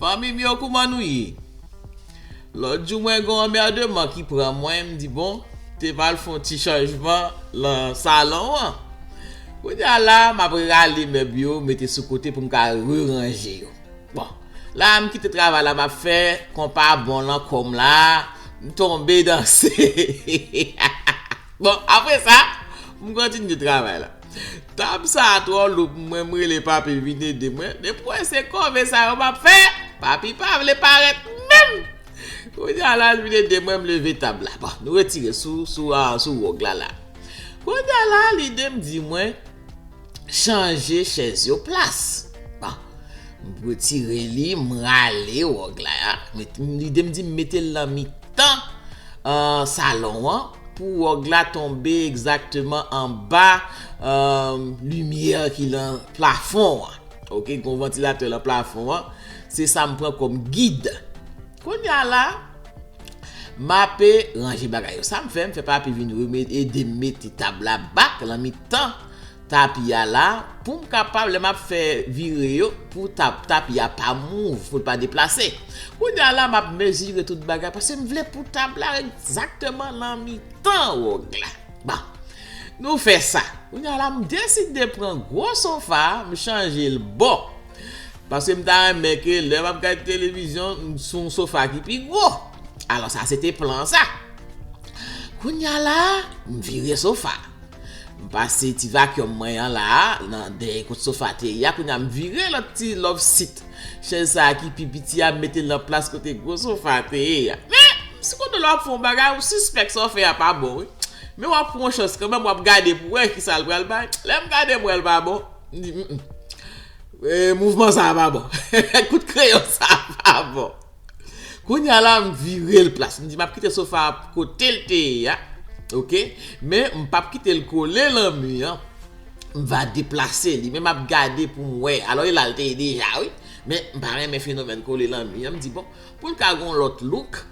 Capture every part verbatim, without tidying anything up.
Fanmi m yo, kouman nou ye? Lòt jou, mwen gen yon anmèdman ki pran mwen, m di, bon, te pral fè yon ti chanjman nan salon an. Kounye a la, m ap rale mèb yo, mete sou kote pou m ka reranje yo. Bon, la, m kite travay la, m ap fè konpa bon lan kò m la, m tonbe danse. Bon, apre sa, m kontinye travay la. Tab sa a twò lou pou mwen, m rele papi vin ede mwen. Depi w wè se kòve sa yo m ap fè, papi pa vle parèt menm. Kounye a la, l vin ede mwen, m leve tab la. Bon, nou retire sou, sou, ah, sou wòg la la. Kounye a la, lide m di mwen, chanje chèz yo plas. Bon, m retire li, m rale wòg la. Met- Lide m di m mete l nan mitan ah, salon an pou wòg la tonbe egzakteman anba ah, limyè ki nan plafon an. Oke, gon vantilatè nan plafon an. Se sa m pran kòm gid. Kounye a la, m ape ranje bagay yo. Sa m fè, m fè papi vin remèt- ede m mete tab la bak nan mitan tapi a la, pou m kapab, lè m ap fè vire yo, pou tab, tapi a pa mouv, pou l pa deplase. Kounye a la, m ap mezire tout bagay, paske m vle pou tab la egzakteman nan mitan wòg la. Bon, nou fè sa. Kounye a la, m deside pran gwo sofa a, m chanje l bò. Paske m ta renmen ke lè m ap gade televizyon, m sou yon sofa ki pi gwo. Alò, sa se te plan sa. Kounye a la, m vire sofa. M pase ti vakyòm mwen an la, nan dèyè kot sofa te ye a. Kounye a, m vire lòt ti love seat. Chèz sa a ki pi piti a, m mete l nan plas kote gwo sofa te ye a. Men, m si kote lè w ap fè yon bagay, ou sispèk sa w fè a pa bon, wi. Men w ap pran yon chans kanmenm, w ap gade pou w wè kisa l pral bay. Lè m gade, m wè l pa bon. M di, mm, mm. E, mouvman sa a pa bon. Kout kreyon sa a pa bon. Kounye a la, m vire l plas. M di, m ap kite sofa a kote l te ye a. Oke? Men, m p ap kite l kole lan mi an. M va deplase li. Men, m ap gade pou m wè. Alò, e la l te ye deja, wi. Men, m pa renmen fenomèn kole lan mi an. M di, bon, pou l ka gen yon lòt look,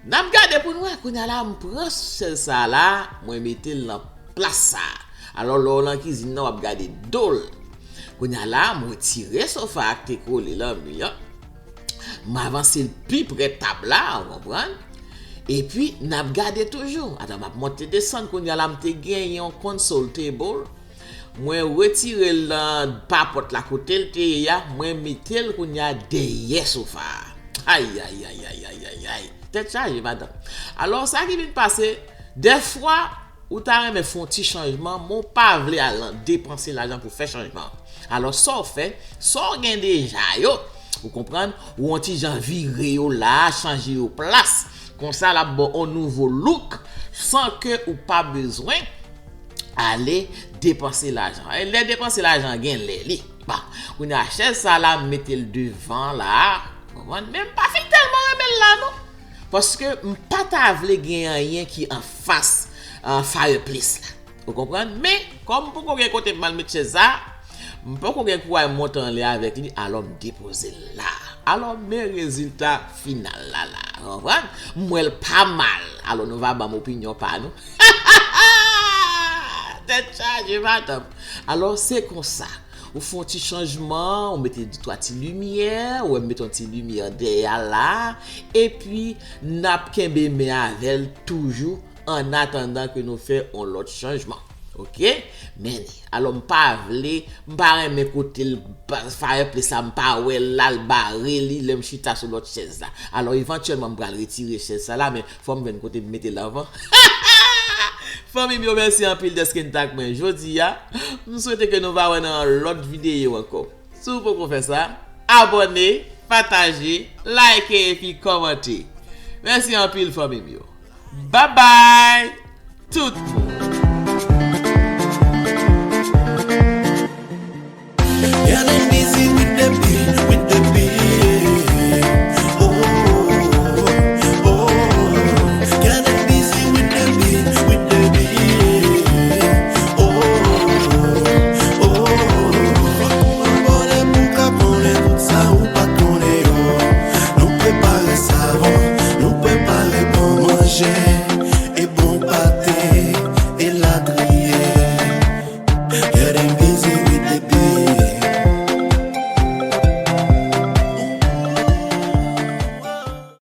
n ap gade pou n wè. Kounye a la, m pran chèz sa a la, mwen mete l nan plas sa a. Alò, lè w nan kizin nan, w ap gade do l. Kounye a la, m retire sofa a ki te kole lan mi an. M avanse l pi pre tab la, w konprann? Epi, n ap gade toujou. Ata, m ap monte desann. Kounye a la, m te gen yon console table. Mwen retire l nan papòt la kote l te ye a. Mwen mete l kounye a dèyè sofa a. Ay, ay, ay, ay, ay, ay, ay. Tèt chaje, madanm. Alò, sa ki vin pase, dèfwa, ou ta renmen fè yon ti chanjman, men w pa vle al nan depanse lajan pou fè chanjman an. Alò, sa w fè, sa w gen deja yo, ou konprann, ou yon ti jan vire yo la, chanje yo plas. Konsa, l ap ba w yon nouvo look, san ke ou pa bezwen ale depanse lajan. E lè depanse lajan gen lè li. Bon, kounye a chèz sa la, m mete l devan la, konprann? Men m pa fin tèlman renmen l la, non. Paske m pa ta vle gen anyen ki anfas ah, fireplace la. Ou konprann? Men, kòm m poko gen kote m al met chèz sa, m poko gen kouraj monte anlè avèk li, alò m depoze l la. Alò, men rezilta final la la. Ou konprann? M wè l pa mal. Alò, nou va ban m opinyon pa nou. Tèt chaje, madanm. Alò, se konsa. Ou fè yon ti chanjman, ou mete de twa ti limyè, ou wè m mete yon ti limyè dèyè a la, epi n ap kenbe men avè l toujou, an atandan ke nou fè yon lòt chanjman. Oke? Men, alò, m pa vle, m pa renmen kote l, pa- fireplace la, m pa wè l la, l bare li, lè m chita sou lòt chèz la. Alò, evantyèlman, m pral retire chèz sa la, men fò m jwenn kote m mete l anvan. Fanmi m yo, mèsi anpil dèske n t ak mwen jodi a. M swete ke nou va wè nan yon lòt videyo ankò. Si w poko fè sa, abòne, pataje, like epi kòmante. Mèsi anpil, fanmi m yo. Babay, tout moun.